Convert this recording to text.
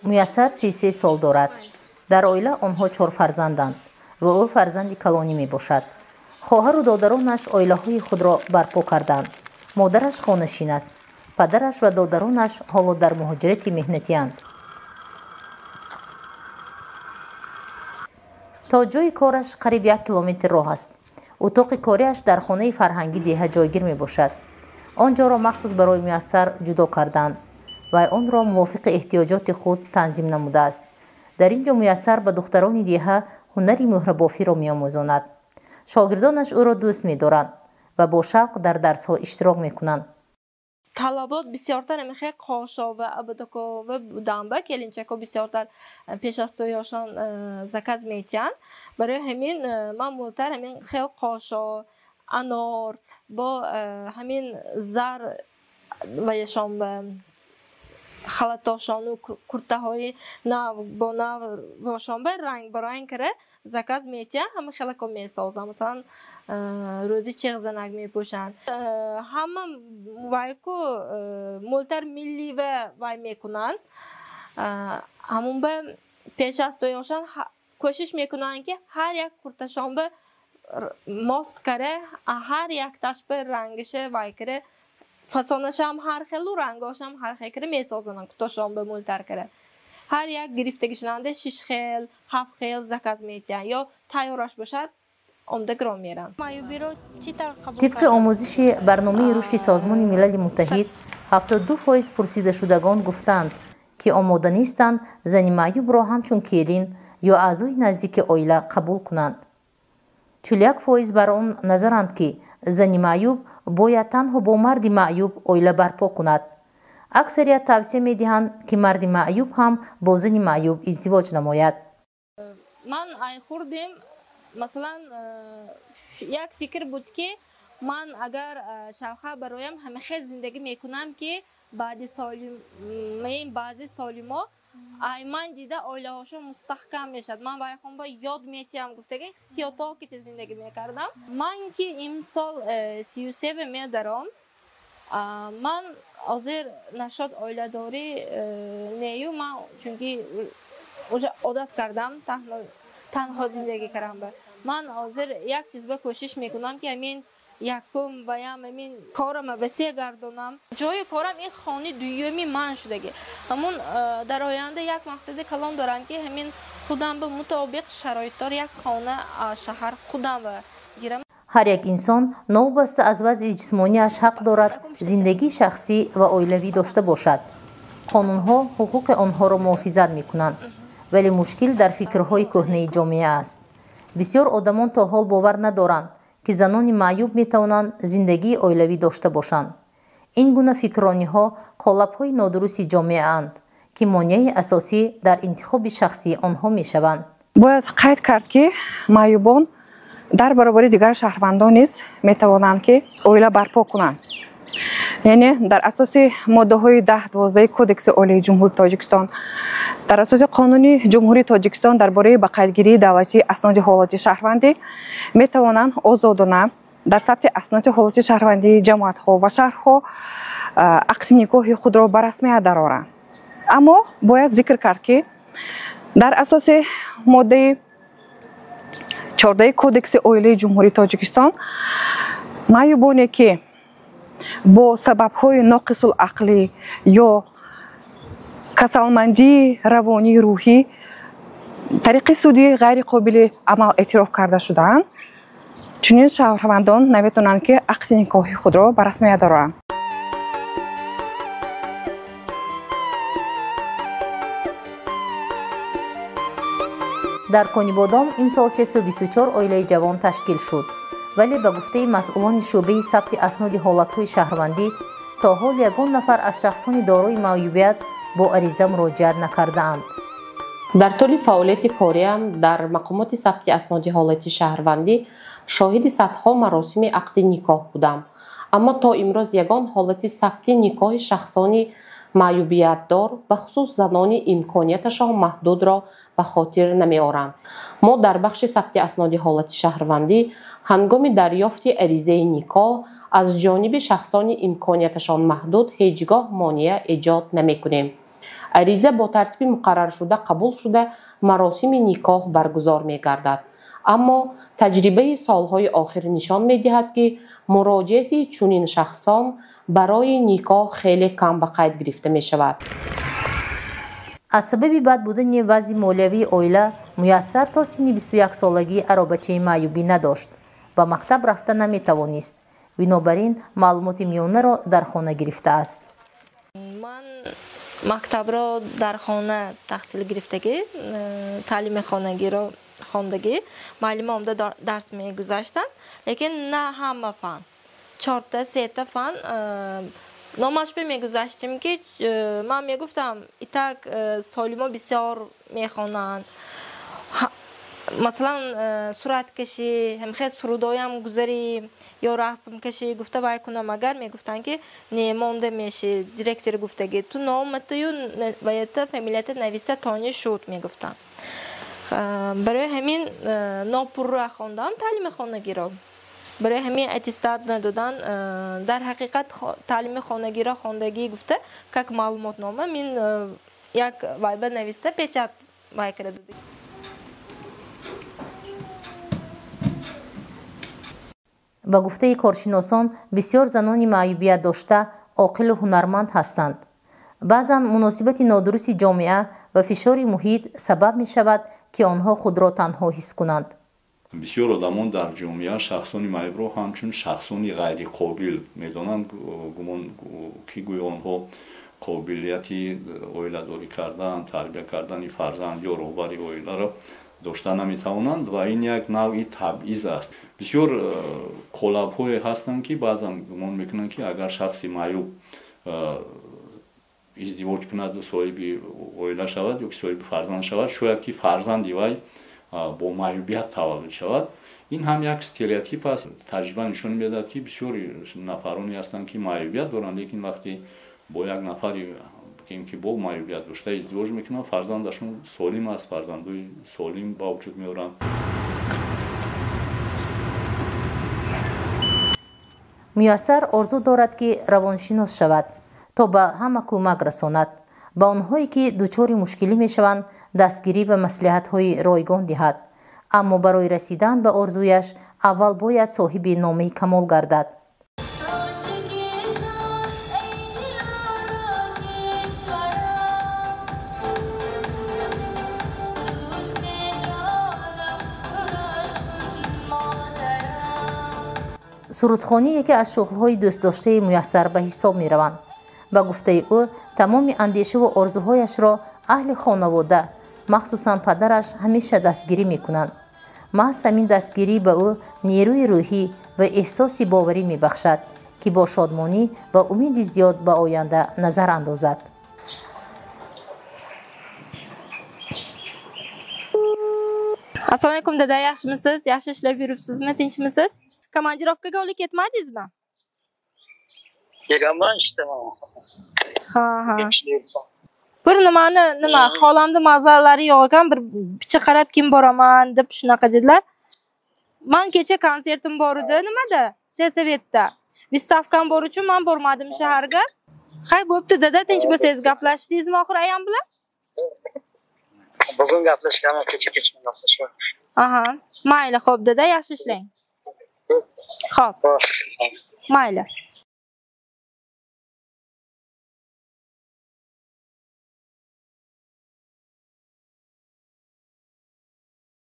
Муяссар 33 сол дорад. Дар оила онҳо чор фарзанданд ва ӯ фарзанди калонӣ мебошад. Хоҳару додаронаш оилаҳои худро барпо карданд. Модараш хонашин аст. Падараш ва додаронаш ҳоло дар муҳоҷирати меҳнатианд. То ҷои кораш қариб 1 километр роҳ аст. Утоқи кориаш дар хонаи фарҳангӣ деҳа ҷойгир мебошад. Он ҷоро махсус барои Муяссар ҷудо карданд ва онро мувофиқи эҳтиёҷоти худ танзим намудааст. Дар ин ҷо Муяссар ба духтарони деҳа ҳунари муҳрабофиро меомӯзонад. Шогирдонаш ӯро дӯст медоранд ва бо шавқ дар дарсҳо иштирок мекунанд. Талабот бисёртар мехе қошова абдакова будamba келинчако бисёртар пеш аз тӯёшон заказ метиҳанд. Барои ҳамин ман мултар ҳамин хел қошо, анор бо ҳамин зар ваяшон ба халатошону куртаҳои нав бо нав бошон ба ранг ба ранг кара заказ метиҳанд. Ҳама хелако месозам. Масалан, рӯзи чеғзанак мепӯшанд. Ҳама вайку мултар милли ва вай мекунанд. Ҳамун ба пеш аз тӯёшон кӯшиш мекунанд, ки ҳар як курташон ба мост кара, ҳар якташ ба рангиша вай кара, фасонашам ҳар хелу рангошам ҳар хел кара месозананд, кутошон ба мултар кара. Ҳар як гирифтагишонанда 6 хел, 7 хел заказ метиҳанд ё тайёраш бошад, омда гиром меранд. Тибқи омӯзиши барномаи рушди Созмони Милали Муттаҳид, 72% пурсидашудагон гуфтанд, ки омода нестанд зани маъюбро ҳамчун келин ё аъзои наздики оила қабул кунанд. 41% бар он назаранд, ки зани маъюб бояд танҳо бо марди маъюб оила барпо кунад. Аксарият тавсия медиҳанд, ки марди маъюб ҳам бо зани маъюб издивоҷ намояд. Ман ай хурдем, масалан, як фикр буд, ки ман агар шавҳар бароям ҳамахел зиндагӣ мекунам, ки баъди баъзи солимо ай ман дида оилаҳошон мустаҳкам мешавад. Ман вайхон ба ёд метиҳам гуфтага сиёто ки зиндагӣ мекардам. Ман ки имсол 33 медаром, ман ҳозир нашод оиладорӣ нею, ман чунки уже одат кардам танҳо зиндагӣ кардам. Ман ҳозир як чиз ба кӯшиш мекунам, ки ҳамин якум ваям ҳамин корама васеъ гардонам. Ҷои корам ин хони дуюми ман шудагӣ. Ҳамун дар оянда як мақсади калон дорам, ки ҳамин худам ба мутобиқ шароитдор як хона шаҳар худам ба гирам. Ҳар як инсон новобаста аз вазъи ҷисмонияш ҳақ дорад зиндагии шахсӣ ва оилавӣ дошта бошад. Қонунҳо ҳуқуқи онҳоро муҳофизат мекунанд, вале мушкил дар фикрҳои кӯҳнаи ҷомеа аст. Бисёр одамон то ҳол бовар надоранд, ки занони маъюб метавонанд зиндагии оилавӣ дошта бошанд. Ин гуна фикррониҳо қолабҳои нодурусти ҷомеаанд, ки монеаи асосӣ дар интихоби шахсии онҳо мешаванд. Бояд қайд кард, ки маъюбон дар баробари дигар шаҳрвандон низ метавонанд, ки оила барпо кунанд. Яъне дар асоси моддаҳои 10-12 Кодекси оилаи Ҷумҳурии Тоҷикистон, дар асоси Қонуни Ҷумҳурии Тоҷикистон дар бораи ба қайдгирии давлатии асноди ҳолати шаҳрвандӣ метавонанд озодона дар сабти асноди ҳолати шаҳрвандии ҷамоатҳо ва шаҳрҳо ақди никоҳи худро ба расмият дароранд. Аммо бояд зикр кард, ки дар асоси моддаи 14 Кодекси оилаи Ҷумҳурии Тоҷикистон маъюбоне, ки бо сабабҳои ноқисулақлӣ ё касалмандии равонии рӯҳӣ тариқи судӣ ғайриқобили амал эътироф карда шудаанд, чунин шаҳрвандон наметавонанд, ки ақди никоҳи худро ба расмият дароранд. Дар Конибодом имсол 324 оилаи ҷавон ташкил шуд, вале ба гуфтаи масъулони шӯъбаи сабти асноди ҳолатҳои шаҳрвандӣ то ҳол ягон нафар аз шахсони дорои маъюбият бо ариза муроҷиат накардаанд. Дар тӯли фаъолияти кориам дар мақомоти сабти асноди ҳолати шаҳрвандӣ шоҳиди садҳо маросими ақди никоҳ будам, аммо то имрӯз ягон ҳолати сабти никоҳи шахсони маъюбиятдор, бахусус занони имконияташон маҳдудро ба хотир намеорам. Мо дар бахши сабти асноди ҳолати шаҳрвандӣ ҳангоми дарёфти аризаи никоҳ аз ҷониби шахсони имконияташон маҳдуд ҳеҷ гоҳ монеа эҷод намекунем. Ариза бо тартиби муқарраршуда қабул шуда, маросими никоҳ баргузор мегардад. Аммо таҷрибаи солҳои охир нишон медиҳад, ки муроҷиати чунин шахсон барои никоҳ хеле кам ба қайд гирифта мешавад. Аз сабаби бад будани вазъи молиявии оила Муяссар то синни 21-солагӣ аробачаи маъюбӣ надошт, ба мактаб рафта наметавонист. Бинобар ин маълумоти миёнаро дар хона гирифтааст. Ман мактабро дар хона таҳсил гирифтагӣ, таълими хонагиро хондагӣ, муаллима омада дарс мегузаштанд, лекин на ҳама фан, чорта сета фан номашбе мегузаштем, ки ман мегуфтам, итак солимо бисёр мехонанд, масалан сураткашӣ, ҳамхел сурудоям гузарӣ ё расмкашӣ гуфта вай кунам, агар мегуфтанд, ки не, монда мешӣ, директор гуфтагӣ, ту номатаю ваята фамилията нависта тони шуд, мегуфтанд. Барои ҳамин нопурра хондам таълими хонагиро. Барои ҳамин аттестат надодан. Дар ҳақиқат таълими хонагиро хондагӣ гуфта, как маълумотнома мин як вайба нависта печат вай карда додем. Ба гуфтаи коршиносон, бисёр занони маъюбият дошта оқилу ҳунарманд ҳастанд. Баъзан муносибати нодурусти ҷомеа ва фишори муҳит сабаб мешавад, ки онҳо худро танҳо ҳис кунанд. Бисёр одамон дар ҷомеа шахсони маъюбро ҳамчун шахсони ғайриқобил медонанд, гумон ки гӯё онҳо қобилияти оиладорӣ кардан, тарбия кардани фарзанд ё роҳбари оиларо дошта наметавонанд ва ин як навъи табъиз аст. Бисёр қолабҳое ҳастанд, ки баъзан гумон мекунанд, ки агар шахси маъюб издивоҷ кунаду соҳиби оила шавад ё ки соҳиби фарзанд шавад, шояд ки фарзанди вай бо маъюбият таваллуд шавад. Ин ҳам як стереотип аст. Таҷриба нишон медиҳад, ки бисёри нафароне ҳастанд, ки маъюбият доранд, лекин вақте бо як нафаре ки бо маъюбият дошта издивоҷ мекунанд, фарзандашон солим аст, фарзандои солим ба вуҷуд меоранд. Муяссар орзу дорад, ки равоншинос шавад, то ба ҳама кӯмак расонад, ба онҳое ки дучори мушкилӣ мешаванд дастгирӣ ва маслиҳатҳои ройгон диҳад. Аммо барои расидан ба орзуяш аввал бояд соҳиби номаи камол гардад. Сурудхонӣ яке аз шуғлҳои дӯстдоштаи Муяссар ба ҳисоб мераванд. Ба гуфтаи ӯ, тамоми андешаву орзуҳояшро аҳли хонавода, махсусан падараш, ҳамеша дастгирӣ мекунанд. Маҳз ҳамин дастгирӣ ба ӯ нерӯи рӯҳӣ ва эҳсоси боварӣ мебахшад, ки бо шодмонӣ ва умеди зиёд ба оянда назар андозад. Assalomu alaykum dada, yaxshimisiz? Yaxshi ishlab yuribsizmi? Tinchmisiz? Komandirovkaga olib ketmadingizmi? Kelganman ishda. Ha, ha. Bir nimani, nima, xolamni mazalari yo'q ekan, bir picha qarab kim boraman deb shunaqa dedilar. Man kecha konsertim bor edi, nimada? Selsovetda. Vystavkam bor uchun men bormadim shaharga. Hay bo'pti dada, tinch bo'lsangiz gaplashdingizmi oxir ayam bilan? Bugun gaplashganman, kecha kechqurun gaplashgan. Aha, mayli, xo'p dada, yaxshi ishlang. Xo'p. Mayli.